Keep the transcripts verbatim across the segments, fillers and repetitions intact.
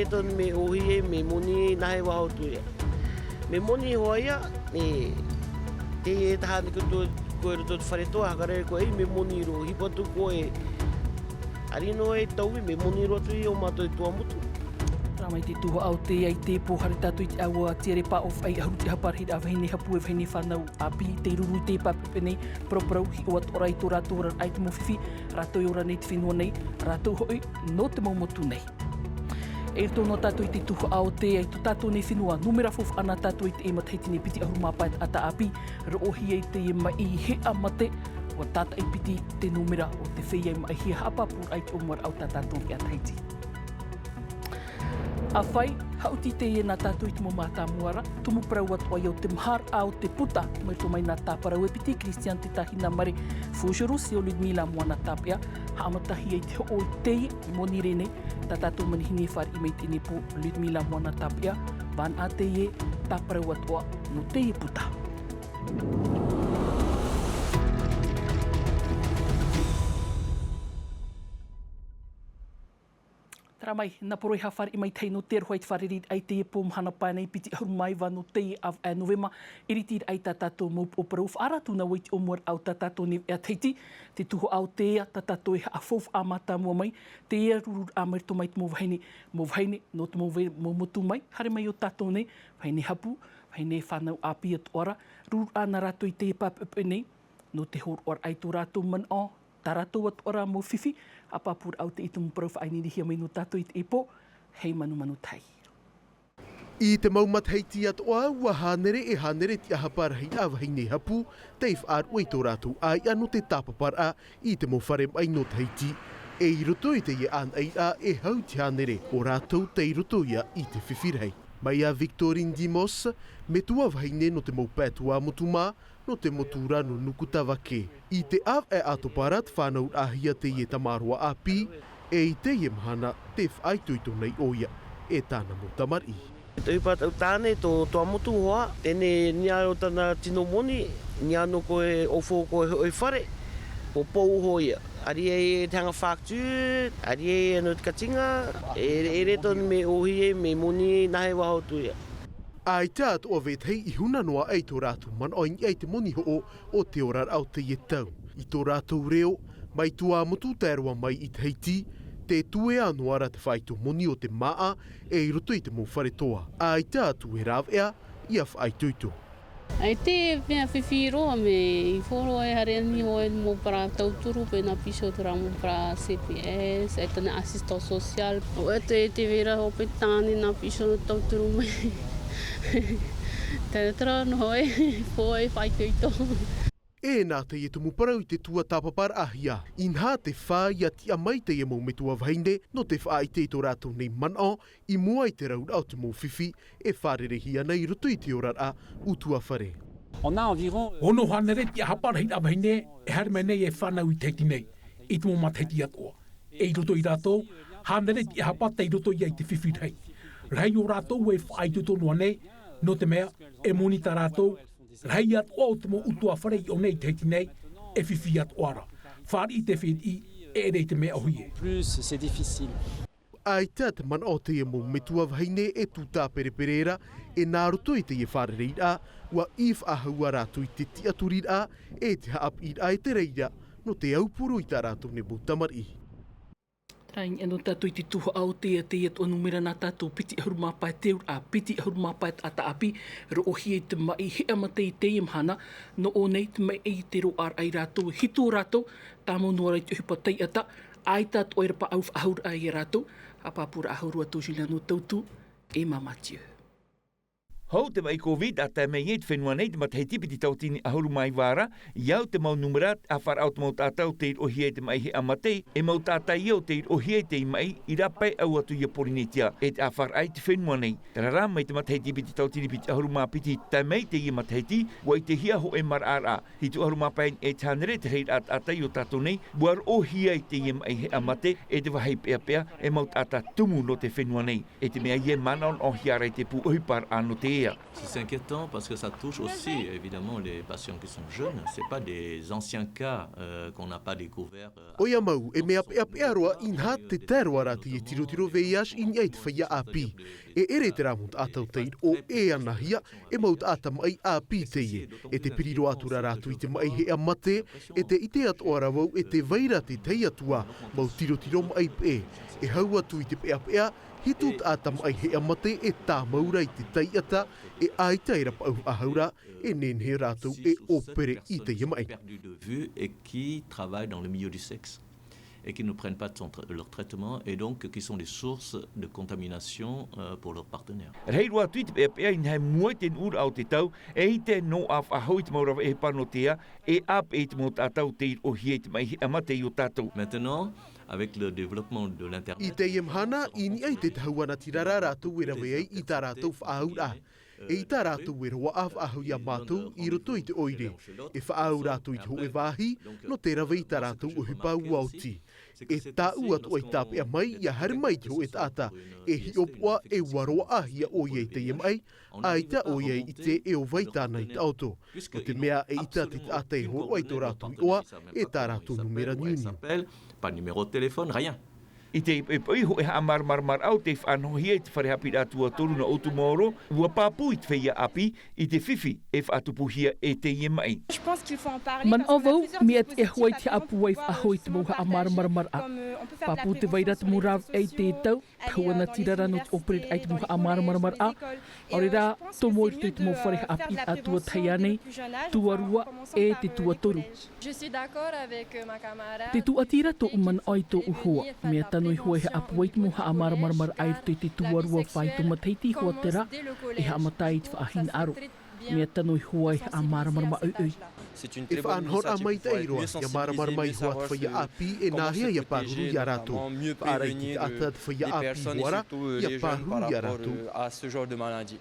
E tonu me ʻohi e, me moni e, nā hea vau atu ia. Me moni hoʻi ia, e, te taha atu koe i roto i te fare toa, haere koe, e, me moni roa, ʻohipa atu koe. ʻAore noa e taui, me moni roa atu ia ʻo mātou e Tuamotu. Rā mai te tuhaʻa o teie pō, haere tātou i te ʻāua tiare paʻo faʻaʻī ʻahuru tiʻahapa rahiraʻa vahine hapu e vahine fānau ʻāpī, tei ruru i te papeʻete nei, paraparau, hiʻo atoʻa ra i tō rātou oraraʻa i te mau fifi, rātou e ora nei i te fenua nei, rātou hoʻi nō te mau motu nei. E roto noa tātou i te tuhaʻa o teie, i tō tātou nei fenua, nūmera faufaʻa nā tātou i teie matahiti nei, piti ʻahuru mā pae taʻata ʻāpī, roʻohia i teie maʻi heʻa mate, ʻua tātaʻi piti te nūmera o te feiā i maʻihia haʻapāpūraʻa i te ʻōmuaraʻa o tā tātou veʻa Tahiti. ʻA fai, haʻuti teie nā tātou i te mau mātāmua ra, tumu parau atoʻa ia o te maharaʻa o te puta, mai roto mai nā tā parau e piti, Christian Te Tahina Mare, Fujuru Seo Ludmila Moana Tāpeʻa, haʻamatahia i te hoʻo i teie, i Monirē nei, tā tātou manihini e fāriʻi mai i teie nei pō, Ludmila Moana Tāpeʻa, vānaʻa teie, tā parau atoʻa, nō teie puta. Terā mai, nā poro e haʻafāriʻi mai tahi nō te aroha i te fārereiraʻa i teie pō mahana pae nei piti ʻahuru mā iva nō teie ʻāvaʻe Novema, i ritiraʻa i tā tātou mau upoʻo parau faʻaara atu nā ʻō i te ʻōmuaraʻa o tā tātou nei veʻa Tahiti, te tuhaʻa o teie tā tātou e haʻafaufaʻa mātāmua mai, teie rururaʻa mai roto mai te mau vahine, mau vahine, nō te mau ve-, mau motu mai, haere mai ʻo tātou nei, vahine hapu, vahine fānau ʻāpī atoʻa ra, rururaʻa nā rātou i teie papeʻete nei, nō te hōroʻaraʻa i tō rātou manaʻo, tā rātou atoʻa ra mau fifi, haʻapāpūraʻa o te tumu parau faʻaineinehia mai nō tātou i teie pō, hei manumanu tahi. I te mau matahiti atoʻa, ʻua hānere e hānere tiʻahapa rahiraʻa vahine hapu, tei faʻaruʻe i tō rātou ʻāiʻa nō te tāpaparaʻa i te mau fare maʻi nō Tahiti. E i roto i teie ʻānaʻiraʻa, e hau i te hānere o rātou tei roto ia i te fifi rahi. Mai iā Victorine Dimos, metua vahine nō te mau pae Tuamotu mā, nō te motu ra nō Nukutavake. I te ʻāvaʻe ʻātopa ra te fānauraʻahia teie tamaroa ʻāpī, e i teie mahana tē faʻaitoito nei ʻoia e tāna mau tamariʻi. Te ʻohipa tau tāne, tō Tuamotu hoʻi, teie nei niʻa o tāna tino moni, niʻa nō koe ʻōfou koe hoʻi fare, ʻua pou hoʻi ia. ʻAreʻa e te hanga facture, ʻareʻa e anō te katiga, e, e ʻere tonu me ʻohi e, me moni e, nā hea vau atu ia. ʻAita atoʻa vetahi i huna noa aʻe i tō rātou manaʻo i niʻa i te moni hoʻo o te oraraʻa o teie tau. I tō rātou reo, mai Tuamotu tae roa mai i Tahiti, tē tuea noa ra te faʻaitoito moni o te māʻa e i roto i te mau fare toa. ʻAita atu e rāveʻa ia faʻaitoito. E te mea fifi roa me i foro e haere ani hoʻi mau parau tauturu, pēnā piso terā mau parau C P S, e tana assistance sociale. ʻO e te, te vera hoʻi tāne nā piso tauturu mai. Tērā terā noa e, pō e faʻaitoito. E nā teie tumu parau i te tuatāpaparaʻa ia, inaha te fā ia tiʻa mai teie mau metua vahine, nō te faʻaʻite i tō rātou nei manaʻo, i mua i te rauraʻa o te mau fifi, e fārerei ana i roto i te oraraʻa ʻutuāfare. On a environ, euh, ono hānere tiʻahapa rahiraʻa vahine e haere mai nei e fānau i Tahiti nei, i te mau matahiti atoʻa. E i roto ia rātou, hānere tiʻahapa tei roto ia i te fifi rahi. Rahi o rātou e faʻaitoito noa nei, nō te mea, e moni tā rātou, rahi atoʻa o te mau ʻutuāfare i ʻō nei i Tahiti nei, e fifi atoʻa ra. Fāriʻi te fētiʻi, e ʻere i te mea ʻōhie. Plus, c'est difficile. ʻAita te manaʻo o teie mau metua vahine e tū tāperepere ra, e nā roto i teie fārereiraʻa, ʻua ʻī faʻahou ā rātou i te tiʻaturiraʻa, e te haʻapiʻiraʻa e te reira, nō te aupuru i tā rātou nei mau tamariʻi. Terā i niʻa nō tātou i te tuhaʻa o teie, teie atoʻa nūmera nā tātou piti ʻahuru mā pae te auraʻa, piti ʻahuru mā pae taʻata ʻāpī, roʻohia i te maʻi heʻa mate i teie mahana, nō ʻō nei te maʻi i te roaraʻa ia rātou, hitu o rātou, tāmau noa ra i te ʻohipa taiʻata, ʻaita atoʻa e rapaʻau faʻahouraʻa ia rātou, haʻapāpūraʻa hou atu Juliano Tautu, Emma Mathieu. Hou te maʻi COVID a tae mai ai i te fenua nei i te matahiti piti tauatini ʻahuru mā iva ra, i au te mau nūmera, ʻāfaraʻa o te mau taʻata ʻo tei roʻohia i te maʻi heʻa mate, e mau taʻata ia ʻo tei roʻohia i te maʻi, i rāpae ʻau atu ia Porinetia, e te ʻāfaraʻa i te fenua nei. Terā rā, mai te matahiti piti tauatini piti ʻahuru mā piti tae mai i teie matahiti, ʻua ʻitehia hōʻē maraʻaraʻa, hitu ʻahuru mā pae e te hānere te rahiraʻa taʻata i ō tātou nei, ʻua roʻohia i teie maʻi heʻa mate, e te vāhi peʻapeʻa, e mau taʻata tumu nō te fenua nei. E te mea ia e manaʻonaʻohia ra i te pū ʻohiparaʻa nō te C'est inquiétant parce que ça touche aussi évidemment les patients qui sont jeunes, c'est pas des anciens cas euh, qu'on n'a pas découvert. ʻOia mau, e mea peʻapeʻa roa inaha te tae roa rā teie tirotiro V I H i niʻa i te feiā ʻāpī. E ʻere terā mau taʻata o tei roʻo e anahia, e mau taʻata maʻi ʻāpī teie. E te piri roa atu rā rātou i te maʻi heʻa mate, e te ʻite atoʻa ra vau e te vai ra te tahi atu ā mau tirotiro maʻi peʻe. E hau atu i te peʻapeʻa, hitu taʻata maʻi heʻa mate e tāmau ra i te taiʻata, e ʻaita e rapaʻau faʻahou ra, e nehenehe rātou e ʻōpere i teie maʻi. Perdu de vue et qui travaillent dans le milieu du sexe et qui ne prennent pas de son tra- leur traitement et donc qui sont des sources de contamination euh, pour leurs partenaires. Rahi roa atu i te peʻapeʻa inaha i mua i te nuʻuraʻa o te tau, e ʻite nō ʻā faʻahou i te mau rave ʻohipa nō te ā, e ʻāpeʻe i te mau taʻata o tei roʻohia i te maʻi heʻa mate i ō tātou. Maintenant, avec le développement de l'internet. I teie mahana, i niʻa i te tahuanatirara rātou e rave ai i tā rātou faʻaauraʻa. E ʻita rātou e roaʻa faʻahou iā mātou i roto i te ʻoire. E faʻaau rātou i te hōʻē vāhi, nō te rave i tā rātou ʻohipa ua oti. E tāʻu atoʻa i tāpeʻa mai, ʻia haere mai te hōʻē taʻata. E hiʻopoʻa, e ua roaʻahia ʻoia i teie maʻi, ʻaita ʻoia i ʻite e ʻo vai tāna i taʻoto. Nō te mea e ʻita te taʻata e hōroʻa i tō rātou iʻoa, e tā rātou nūmera niuniu. Pas de numéro de téléphone, rien. I te poʻipoʻi hōʻē haʻamāramaramaraʻa o tei faʻanahohia i te fare haʻapiʻiraʻa tuatoru nō ʻOutumaoro, ua pāpū i te feiā ʻāpī i te fifi e faʻatupuhia e teie maʻi. Manaʻo vau, mea tiʻa hoʻi te haʻapūai faʻahou i te mau haʻamāramaramaraʻa. Pāpū te vai ra te mau rāveʻa i te tau, tahuanatirara nō te ʻōpereraʻa i te mau haʻamāramaramaraʻa. ʻAore rā, tomo i roto i te mau fare haʻapiʻiraʻa tuatahi ānei, tuarua, e te tuatoru. Te tūʻati ra tōʻu manaʻo i tōʻu hoa. Mea tano iho e haʻapūai te mau haʻamāramaramaraʻa i roto i te tuarua faito matahiti hoʻi terā, e haʻamata i te faʻahinaʻaro. Mea tano iho e haʻamāramarama ʻoiʻoi. E faʻanahoraʻa maitaʻi roa, ʻia māramarama iho ā te feiā ʻāpī e nāhea ʻia pāruru iā rātou. Faʻaara i te taʻata te feiā ʻāpī hoʻi ra, ʻia pāruru iā rātou.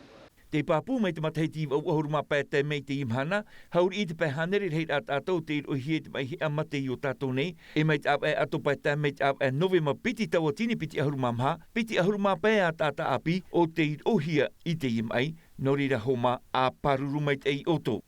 Te pāpū mai te matahiti vaʻu ʻahuru mā pae tae mai i teie mahana, hau riʻi te pae hānere rahiraʻa taʻata o tei roʻohia i te maʻi heʻa mate i ō tātou nei, e mai te ʻāvaʻe ʻato pae tae mai te ʻāvaʻe Novema piti tauatini piti ʻahuru mā maha, piti ʻahuru mā pae ā taʻata ʻāpī o tei roʻohia i teie maʻi, nō reira homa ʻa pāruru maitaʻi ʻoutou.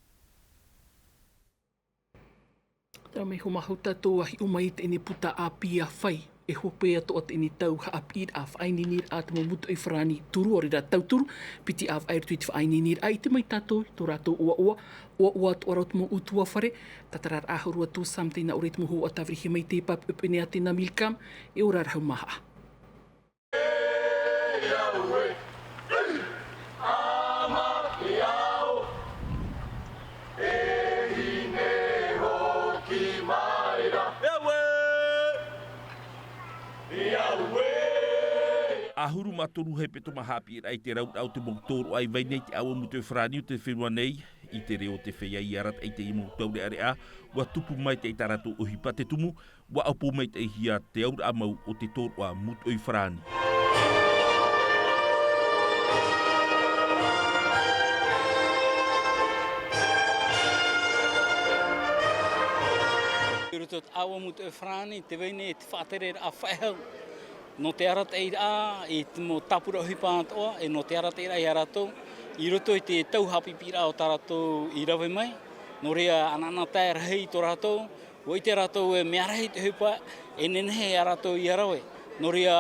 Tara mai homa hou tātou ʻa hiʻo mai i teie puta ʻāpī ʻa fai. E hope atoʻa teie tau haʻapiʻiraʻa faʻaineineraʻa te mau mūtoʻi farāni turu, ʻaore rā tauturu, piti ʻāvaʻe i roto i te faʻaineineraʻa, ʻite mai tātou i tō rātou ʻoaʻoa, ʻoaʻoa atoʻa rā o te mau ʻutuāfare, tātararaʻa hau roa tō Sam Teina, ʻaore i te mau hōhoʻa tāvirihia mai te pāpeʻepeʻe nei a Tena Milcam, e ora ra hau maha. ʻAhuru mā toru hepetoma haʻapiʻiraʻa i te rauraʻa o te mau tōroʻa i vai nei te ʻāua mūtoʻi farāni o te fenua nei. I te reo o te feiā i arataʻi i teie mau taureʻareʻa, ua tupu maitaʻi tā rātou ʻohipa te tumu, ua ʻaupō maitaʻihia te auraʻa mau o te tōroʻa mūtoʻi farāni. I roto i te ʻāua mūtoʻi farāni, tē vai nei te faʻatereraʻa faʻehau nō te arataʻiraʻa i te mau tāpura ʻohipa atoʻa, e nō te arataʻiraʻa iā rātou i roto i te tau haʻapiʻiraʻa o tā rātou i rave mai. Nō reira, ʻanaʻanatae rahi tō rātou, ua ʻite rātou e mea rahi te ʻohipa, e nehenehe iā rātou ʻia rave. Nō reira,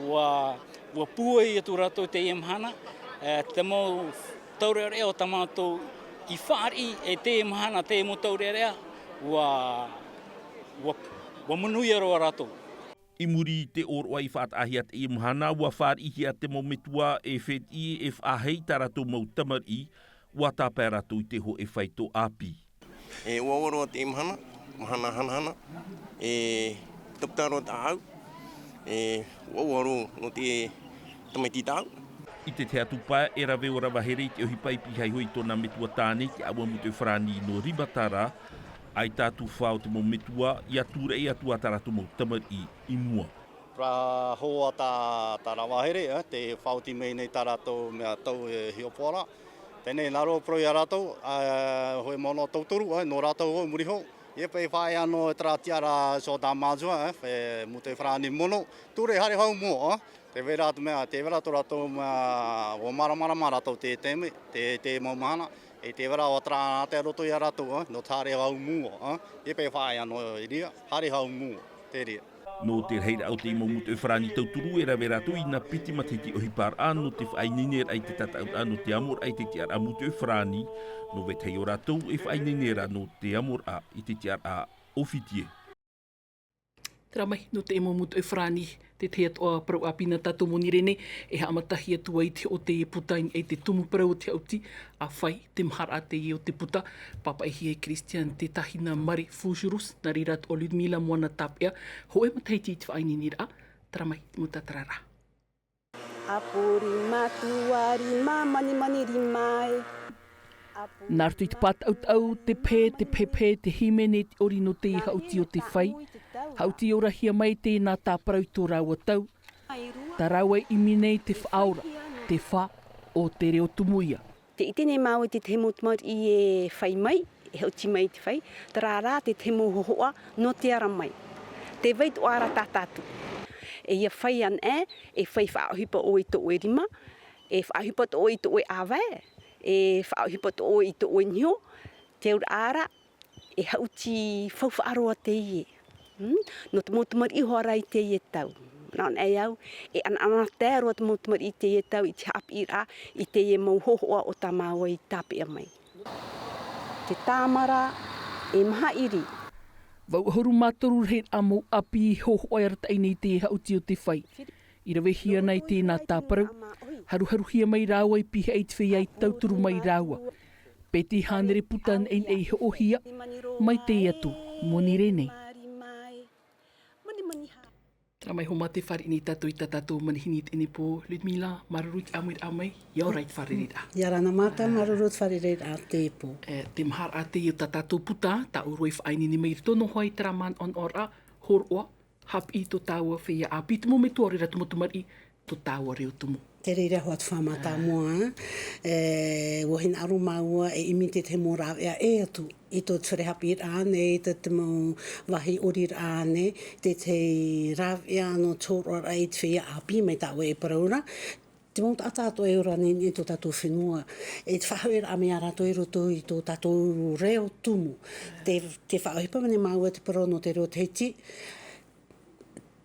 ua, ua pūai atu rātou i teie mahana, e, te mau taureʻareʻa o tā mātou i fāriʻi i teie mahana, teie mau taureʻareʻa, ua, ua, ua monūia roa rātou. I muri i te ʻōroʻa i faʻataʻahia teie mahana, ua fāriʻihia te mau metua e fētiʻi e faʻahei tā rātou mau tamariʻi, ua tāpae rātou i te hōʻē faito ʻāpī. E ʻoaʻoa roa teie mahana, mahana hanahana, e taputa roa tāʻau, e ʻoaʻoa roa nō te tamaiti tāʻau. I te tahi atu pae, e rave ʻo Ravahere i te ʻohipa i pihaʻi iho i tōna metua tāne i te ʻāua mūtoʻi farāni nō Rimatara, ʻaita atu fā o te mau metua, ʻia tūraʻi atu ā tā rātou mau tamariʻi i mua. Parau hoʻi tā, tā Ravahere, e, tē faʻaoti mai nei tā rātou mea tau e hiʻopoʻaraʻa. Teie nei, nā roto iā rātou, e, hōʻē manaʻo tauturu, e, nō rātou hoʻi muri iho. E paʻi faʻaea noa e terā tiʻaraʻa Jordan Mazua, e, e mūtoʻi farāni mono. Ture haere hau mua, e. Te vera atu mea, te vera tō rātou mea, ua māramarama rātou te taime, te, te mau mahana, e te vera o atra ana te roto i a rātou, ā, nō te haere hau mua, ā, e pē whaea nō i ria, haere hau mua, te ria. Nō te rahiraʻa o te mau mūtoʻi farāni tauturu e rave rātou i nā piti matahiti ʻohiparaʻa nō te faʻaineineraʻa i te tataʻuraʻa nō te amoraʻa i te tiʻaraʻa mūtoʻi farāni, nō vetahi o rātou e faʻaineine ra nō te amoraʻa i te tiʻaraʻa ʻōfiti. Terā mai, nō te mau mūtoʻi farāni, te tahi atoʻa parau ʻāpī nā tātou moni rēnei, e haʻamatahia atu ai te hoʻo te puta i niʻa i te tumu parau o te haʻuti, ʻa fai te maharaʻa teie o te puta, pāpaʻihia e Christian te tahina Mare Fusurus, nā reira atoʻa Ludmila Moana Tāpeʻa, hōʻē matahiti i te faʻaineineraʻa, terā mai, te mau tātararaʻa. ʻApō rima, tuarima, manimani rima e. Nā roto i te pātaʻutaʻu, te pē, te pēpē, te hīmene, te ʻori nō te haʻuti o te fai. Haʻuti orahia mai tēnā tāparau i tō rāua tau. Tā rāua i ʻimi nei te faʻaora, te fā o te reo tumu ia. Tē ʻite nei māua i te tahi mau tamariʻi e fai mai, e haʻuti mai i te fai, terā rā te tahi mau hōhoʻa nō te ara mai. Tē vai atoʻa ra tā tātou. E ʻia fai anaʻe, e fai faʻaʻohipa ʻoe i tō ʻoe rima, e faʻaʻohipa atoʻa ʻoe i tō ʻoe ʻāvae, e faʻaʻohipa atoʻa ʻoe i tō ʻoe niho, te auraʻa ra, e haʻuti faufaʻa roa teie. Hmm? Nō te mau tamariʻi hoʻi rā i teie tau. Nā ʻō nei au, e ʻanaʻanatae roa te mau tamariʻi i teie tau i te haʻapiʻiraʻa i teie mau hōhoʻa o tā māua i tāpeʻa mai. Te tāmara e maha ʻiri. Vaʻu ʻahuru mā toru rahiraʻa mau ʻāpī hōhoʻa e arataʻi nei i te haʻuti o te fai. I ravehia ana i tēnā tāparau, haruharuhia mai rāua i pihaʻi i te feiā i tauturu mai rāua. Pē te hānere puta neʻineʻi i hoʻohia, mai teie atu, moni rēnei. Terā mai, hōmā tē fāriʻi nei tātou i tā tātou manihini i teie nei pō, Ludmila, māuruuru i te ʻāmuiraʻa mai, ʻia ora i te fārereiraʻa. ʻIa ora na mātou, māuruuru i te fārereiraʻa i teie pō. E, te maharaʻa teie o tā tātou puta, tāʻu roa i faʻaineine mai i roto noa hoʻi i terā manaʻonaʻoraʻa, hōroʻa, haʻapiʻi i tō tāua feiā ʻāpī tumu, metua ʻaore ra te mau tamariʻi, tō tāua reo tumu. Te reira hoʻi te faʻamātāmua, e, ʻua hinaʻaro māua e ʻimi i te tahi mau rāveʻa ʻē atu i tō te fare haʻapiʻiraʻa nei, i tō te mau vāhi ʻoriraʻa nei, te tahi rāveʻa nō te hōroʻaraʻa i te feiā ʻāpī mai tāʻu e parau ra. Te mau taʻata atoʻa e ora nei i tō tātou fenua, e te faʻahoʻiraʻa mai ia rātou i roto i tō tātou reo tumu. Te, te faʻaʻohipa mai nei māua te parau nō te reo Tahiti,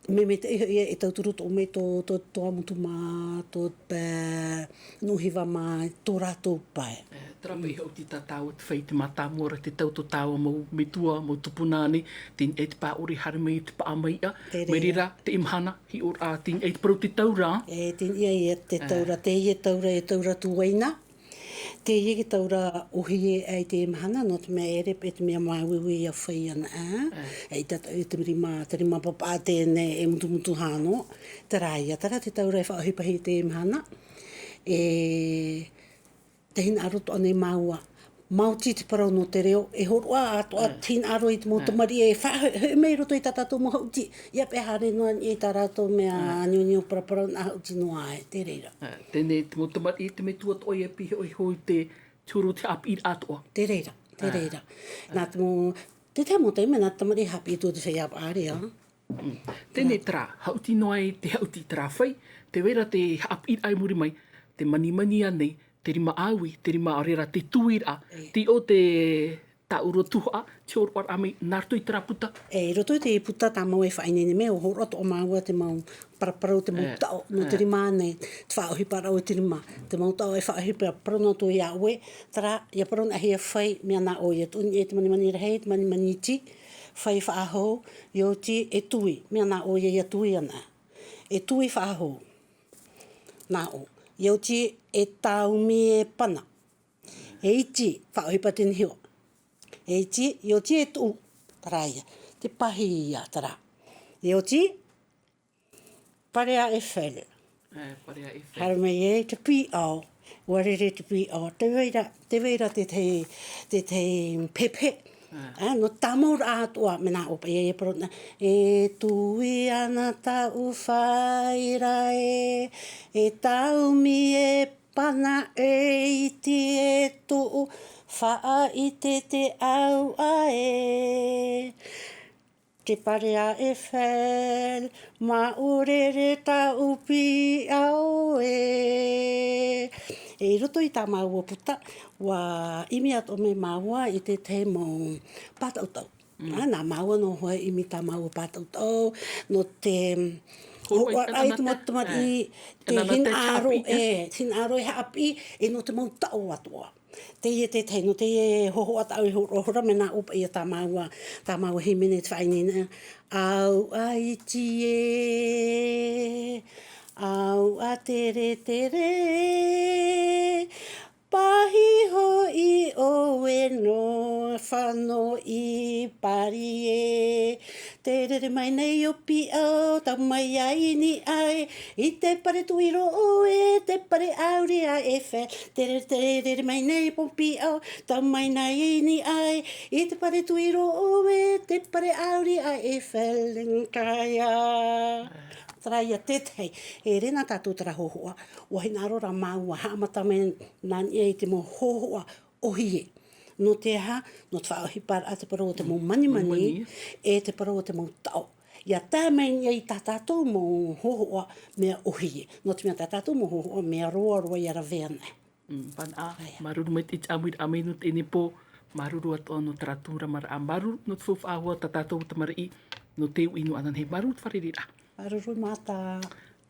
mea maitaʻi hoʻi e tauturu atoʻa mai tō, tō, tō Tuamotu mā, tō, e, Nuʻuhiva mā, tō rātou pae. E, terā paʻi haʻuti tā tāua te fai, te mātāmua ra te tau tō tāua mau metua, mau tupuna ānei, teie nei te pāʻore haere mai i te paʻa mai ia. Te reira. Mai reira, teie mahana, hiʻoraʻa, teie nei te parau te taura. E, teie ia te taura, teie taura, e taura tuaina. Teie te taura ʻōhie aʻe i teie mahana, nō te mea ʻere paʻi te mea māuiui ʻia fai anaʻe, e, e, i te, i te rima, te rima papaʻa teie nei e mutumutuhā noa, terā ia, terā te taura e faʻaʻohipahia i teie mahana, e, tē hinaʻaro atoʻa nei māua, maoti te parau nō te reo, e hōroʻa atoʻa te hinaʻaro i te mau tamariʻi e faʻahoʻi mai i roto i tā tātou mau haʻuti, ʻia paʻi haere noa i tā rātou mea anioni o paraparau nā haʻuti noa aʻe, te reira. E, teie nei te mau tamariʻi, te metua atoʻa ʻia pihaʻi iho i te, te huru o te haʻapiʻiraʻa atoʻa. Te reira, te reira. Nā te mau, te tahi mau taime, nā te tamariʻi haʻapiʻi atu te feiā paʻari, ā. Mm. Teie nei terā, haʻuti noa ai te haʻuti terā fai, tē vai ra te haʻapiʻiraʻa i muri mai, te manimani ānei, te rima ʻāui, te rima ʻaore ra, te tuiraʻa, te ʻo te tāʻu roa tuhaʻa, te hōroʻaraʻa mai, nā roto i terā puta. E, i roto i te puta tā māua e faʻaineine mai, ʻua hōroʻa atoʻa māua te mau paraparau, te mau taʻo, nō te rima ānei, te faʻaʻohiparaʻa o te rima, te mau taʻo e faʻaʻohipa, parau noa atu iā ʻoe, terā, ʻia parau anaʻe ʻia fai, mea nā ʻoe, ʻia tuʻu i niʻa i te manimani rahi, te manimani iti, fai faʻahou, ʻia oti e tui, mea nā ʻoe ʻia tui anaʻe. E tui faʻahou. Nā ʻō. ʻIa oti e taumi e pana. E iti, faʻaʻohipa te niho. E iti, ʻia oti e tuʻu. Terā ia. Te pāhi ia, terā. ʻIa oti, Parea Eiffel. E, Parea Eiffel. Haere mai ai te pīʻao. ʻUa rere te pīʻao. Tē vai ra, tē vai ra te tahi, te tahi pēpē. E. E, nō tāmauraʻa atoʻa, mea nā ʻō paʻi e parau na. E tui ana taʻu fāira ē, e taumi e pana e iti e tuʻu, faʻaʻite te ʻauʻa ē. Te pare a Eiffel, māʻorere tāʻu piʻao e. E i roto i tā māua puta, ʻua ʻimi atoʻa mai māua i te tahi mau pātaʻutaʻu. Mm. Ā, nā māua noa hoʻi e ʻimi tā māua pātaʻutaʻu, nō te hōroʻa i te mau tamariʻi, te hinaʻaro, e, hinaʻaro e haʻapiʻi, e nō te mau taʻo atoʻa. Teie te tahi, nō teie hōhoʻa tāʻu i hōroʻahora, mea nā ʻō paʻi ia tā māua, tā māua hīmene te faʻaineine. Auahi ē, auahi tere tere, pāhi hoʻi ʻoe nō, fano i Paris ē. Te rere mai nei ʻo piʻao, tau mai ai i niʻa e, i te pare tuʻiro ʻoe, te pare ʻauri a Eiffel. Te rere, te rere mai nei ʻo piʻao, tau mai nei i niʻa e, i te pare tuʻiro ʻoe, te pare ʻauri a Eiffel. Taraia. Taraia te tahi, e rena tātou terā hōhoʻa, ʻua hinaʻaro rā māua, haʻamata mai nā niʻa i te mau hōhoʻa ʻōhie. Nō te aha, nō te faʻaʻohiparaʻa te parau o te mau manimani, manimani, e te parau o te mau taʻo. ʻIa tae mai nei i tā tātou mau hōhoʻa mea ʻōhie. Nō te mea tā tātou mau hōhoʻa mea roaroa ʻia rave ana. Mm, pana. Māuruuru maitaʻi i te ʻāmuiraʻa mai nō teie nei pō, māuruuru atoʻa nō terā tūramaraʻa, māuruuru nō te faufaʻa hoʻi tā tātou tamariʻi, nō te uʻi noa anaʻe, māuruuru te fārereiraʻa. Māuruuru Mata.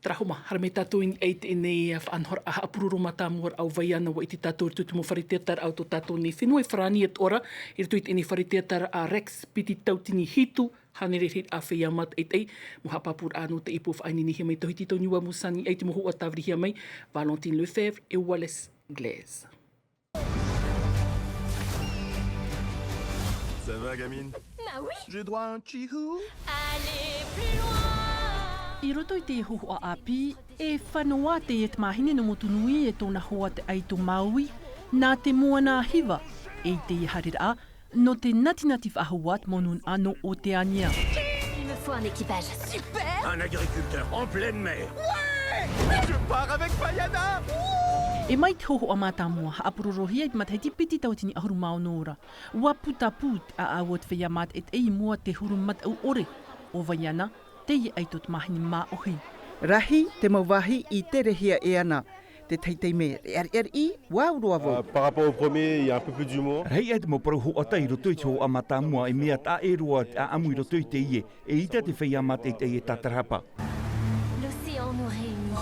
Terā hoʻi mā, haere mai tātou i niʻa i teie nei faʻanahoraʻa haʻapuroro mātāmua ra ʻo Vaiana, ʻua ʻite tātou i roto i te mau fare teataraʻa o tō tātou nei fenua i Farāni atoʻa ra, i roto i teie nei fare teataraʻa Rex, piti tauatini hitu hānere rahiraʻa feiā mātaʻitaʻi, mau haʻapāpūraʻa nō te ipu faʻaineinehia mai Tauhiti Tauniua Musani, ʻaita mau hōhoʻa tāvirihia mai, Valentine Lefebvre e Wallace Glaise. Ça va, gamine ? Bah oui. J'ai droit à un chihou ? Allez plus loin. I roto i te hōhoʻa ʻāpī, e fano ā teie tamāhine nō Motunui e tōna hoa te ʻaito Māui, nā te moana hiva, e i teie haereraʻa, nō te natinati faʻahou ā te mau nūnaʻa nō Oteania. Il me faut un équipage. Super. Un agriculteur en pleine mer. Ouais. Je pars avec Vaiana. E mai te hōhoʻa mātāmua, haʻapurorohia i te matahiti piti tauatini ʻahuru mā ono ra. ʻUa putapū te ʻāʻau o te feiā mātaʻitaʻi i mua i te huru mataʻu ʻore o Vaiana, teie ʻaito tamāhine māʻohi. Rahi te mau vāhi i terehia e ana. Te tahi taime reʻareʻa riʻi, ʻua au roa vau. Euh, par rapport au premier, il y a un peu plus d'humour. Rahi aʻe te mau parau hoʻata i roto i te hōhoʻa mātāmua, e mea taʻa ʻē roa te ʻāʻamu i roto i teie, eʻita te feiā mātaʻitaʻi e tātarahapa. L'océan nous réunit.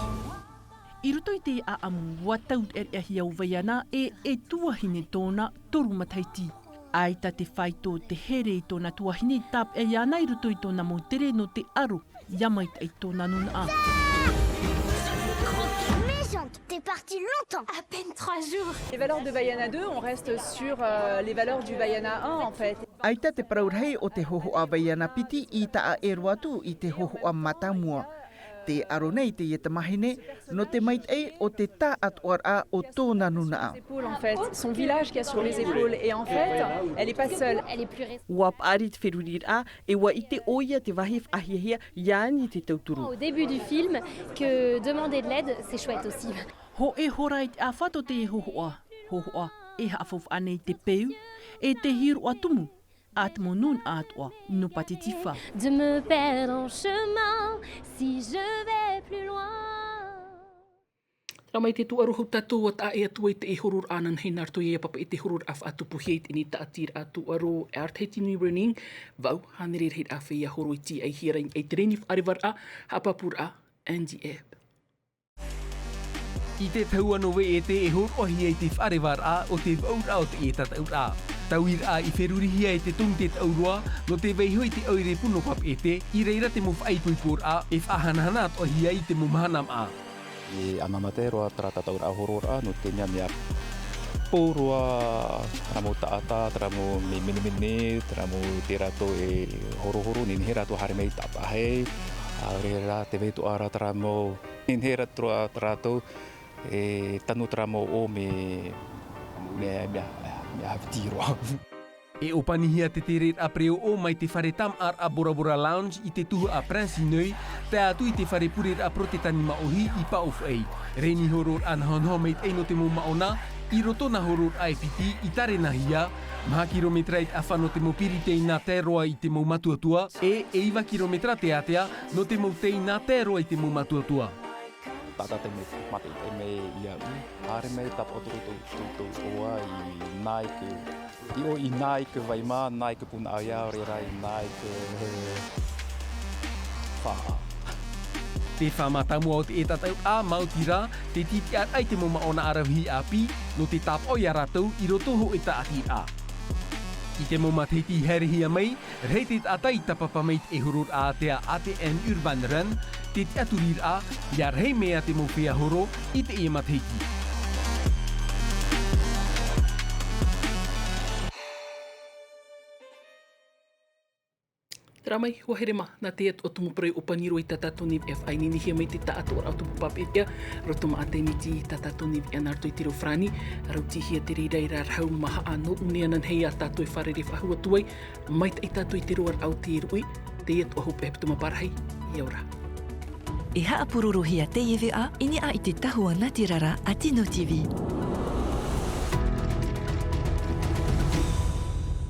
I roto i te ʻāʻamu, ʻua taureʻareʻahia ʻo Vaiana e, e tuahine tōna toru matahiti. ʻAita te faito te here i tōna tuahine i tāpeʻa iāna i roto i tōna mau tere nō te ʻaro ʻia maitaʻi tōna nūnaʻa. Mes jambes, t'es parti longtemps. À peine trois jours. Les valeurs de Vaiana deux, on reste sur, euh, les valeurs du Vaiana un, en fait. ʻAita te parau rahi o te hōhoʻa Vaiana piti i taʻa ʻē roa atu i te hōhoʻa mātāmua. Tē ʻaro nei teie tamāhine, nō te maitaʻi o te taʻatoʻaraʻa o tōna nūnaʻa. Épaules, en fait. Son village qui a sur les épaules. Et en fait, elle est pas seule. Elle est plus ré- ʻUa paʻari te feruriraʻa, e ʻua ʻite ʻoia te vāhi faʻahiahia, ʻia ani te tauturu. Au début du film, que demander de l'aide, c'est chouette aussi. Hōʻē hora i te ʻāfa tō te hōhoʻa, hōhoʻa, e haʻafaufaʻa nei te peu, e te hīroʻa tumu, a te mau nūnaʻa atoʻa nō Pātitifa. De me perdre en chemin, si je vais plus loin. Terā mai te tūʻaro hou tātou ʻua taʻa ʻē atu ai te horoʻa ananahi nā roto ia papaʻi te horoʻa faʻatupuhia i teie tāʻatiraʻa tūʻaro Our Tahiti Nui Running, vau, hānere rahiraʻa feiā horo i tīaʻihia ra i te reni faʻarevaraʻa, haʻapāpūraʻa, Andy Ebb. I te tahua nō vē ʻē e hōroʻahia i te faʻarevaraʻa o te vaʻuraʻa o te tataʻuraʻa. Tauiraʻa i ferurihia e te tōmite taʻurua, nō te vaiiho i te ʻoire pū nō Papeʻete, i reira te mau faʻaipoiporaʻa, e faʻahanahana atoʻahia i te mau mahana maʻa. E ʻāmamata roa terā tataʻuraʻa hororaʻa, nō te mea mea pō roa terā mau taʻata, terā mau mea menemene, terā mau tē rātou e horohoro, nehenehe rātou haere mai tāpaʻo hei, ʻaore rā te vai atoʻa ra terā mau Nehenehe rā te roa tā rātou e tano terā mau ʻō mea, mea, mea, mea hāpiti roa. E ʻōpanihia te tereraʻa pereoʻo mai te fare tāmāʻaraʻa Bora Bora Lounge i te tuhaʻa Prince Inouye, tae atu i te fare pureraʻa Protetani Māʻohi i Paʻofaʻi. Reni horoʻaraʻa nahonaho maitaʻi nō te mau māʻona, i roto nā horoʻaraʻa e piti i tārenahia, maha kirometera e te ʻafa nō te mau piriteina tae roa i te mau matuatua, e e iva kirometera teatea nō te mau teina tae roa i te mau matuatua. Tātou te mea, mate i te mea i au, haere mai tāpaʻo tō rātou, tō, tō, ʻoa i Nike, i ʻō i Nike vai mā, Nike puna au ia, ʻaore rā i Nike, e, fā. Te fā mātāmua o te ʻētaʻataʻuraʻa, maoti rā, te tītiʻaraʻa i te mau māʻona ʻaravihi ʻāpī, nō te tāpaʻo ia rātou i roto hōʻē tāʻatiraʻa. I te mau matahiti i haerehia mai, rahi te taʻata i tāpapa mai i te horoʻaraʻa ātea A T N Urban Run, te tiʻaturiraʻa, ʻia rahi mai ā te mau feiā horo i teie matahiti. Terā mai, ʻua here mā, nā te Atua tumu parau e ʻōpani roa i tā tātou nei veʻa faʻaineinehia mai te taʻatoʻaraʻa o tumu pāpaʻi ʻēʻa, roto maʻa te miti i tā tātou nei veʻa nā roto i te reo farāni, rautihia te reira i rā rahu maha ʻānō, ʻune ananahi ā tātou e fārerei faʻahou atu ai, maitaʻi tātou i te roaraʻa o te roʻi, teie atoʻa hopeʻa hepetoma parahi, ʻia ora. E haʻapurorohia teie veʻa, i niʻa i te tahua nātirara a Tino T V.